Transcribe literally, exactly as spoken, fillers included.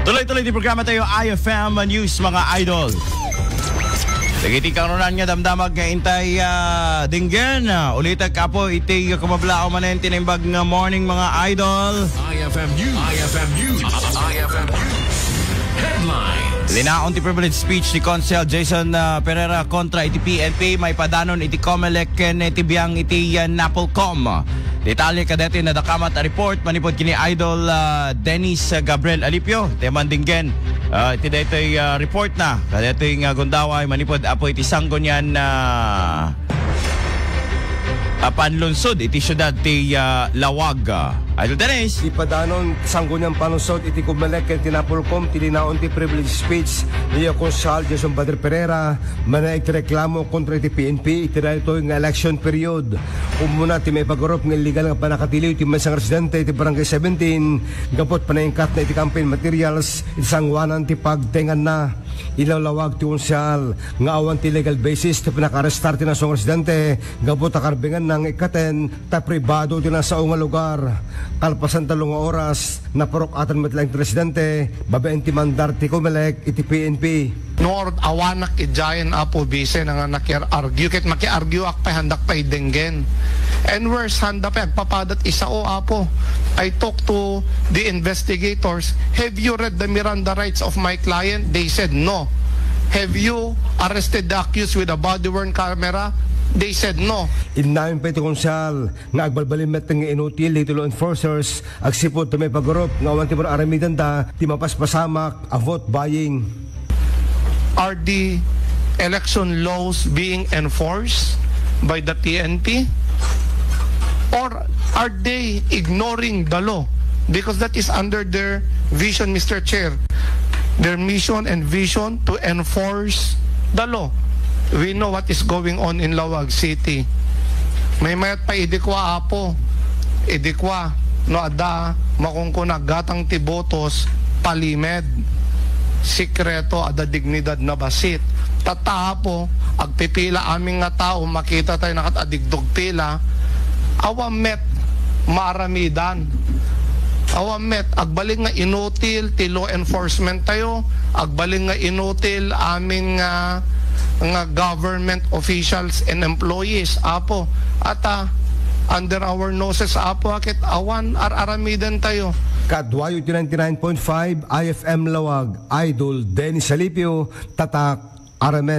Tuloy-tuloy ti programa tayo, I F M News, mga idol. Dagiti kangrunaan nga damdamag nga intay, ah, denggen. Ah, ulitek, Apo, iti kumablaw manen ti naimbag nga morning, mga idol. I F M News. I F M News. I F M News. Headlines. Linaon ti privilege speech ni Konsel Jason, ah, Pereira kontra iti P N P, maipadanon iti Comelec ken iti biang iti, ah, Napolcom. Detalye kadaytoy nadakamat a report manipud kini Idol, ah, Dennis Gabriel Alipio. Ti mandinggen, ah, iti daytoy, ah, report na. Kadaytoy nga gundaway manipud, Apo, iti sanggunian, ah, a panlunsod iti siudad ti, ah, Laoag. Idol Dennis. Ipadanon sanggunian panlunsod iti Comelec ken ti Napolcom ti linaon ti privilege speech ni Konsehal Jason Bader Pereira, manaig ti reklamo kontra iti P N P iti daytoy nga election period. Umuna ti maipagurup nga illegal nga pannakatiliw ti maysa nga residente iti Barangay seventeen gapu ta panaingkatna iti campaign materials iti sanguanan ti pagtenganna. Ilawlawag ti konsehal nga awan ti legal basis ti pannakaarestar ti nasaona nga residente gapu ta karbenganna nga ikkaten ta pribado ti nasao nga lugar. Kalpasan tallo nga oras, napurok-atan met laeng ti residente babaen ti mandar ti Comelec iti P N P. Nor awanak idiayen, Apo Vice, nga nakiar-argue. Ket makiargueak pay, handak pay denggen. And worse, handa pay agpapadat isao, Apo. I talked to the investigators. "Have you read the Miranda rights of my client?" They said, "No." "Have you arrested the accused with a body-worn camera?" They said, "No." Innayon pay ti konsehal nga agbalbaliw met nga inutil dagiti law enforcers agsipud ta maipagurup nga awan ti mar-aramidenda ti mapaspasamak a vote buying. Are the election laws being enforced by the P N P? Or are they ignoring the law? Because that is under their vision, Mister Chair. Their mission and vision to enforce the law. We know what is going on in Laoag City. Maymayat pay idi kua, Apo. Idi kua, no adda makunkuna gatang ti botos, palimed. Sikreto, adda dignidad, nabasit. Tatta, Apo, agpipila amin nga tao, makita tayo nakat adigdog pila. Awan met maaramidan. Awan met, agbalin nga inutil ti law enforcement tayo, agbalin nga inutil amin nga, nga government officials and employees, Apo. At, ah, under our noses, Apo, ket awan ar-aramiden tayo. Kaduayo ti ninety-nine point five I F M Laoag, Idol Dennis Alipio, tatak, Aramen.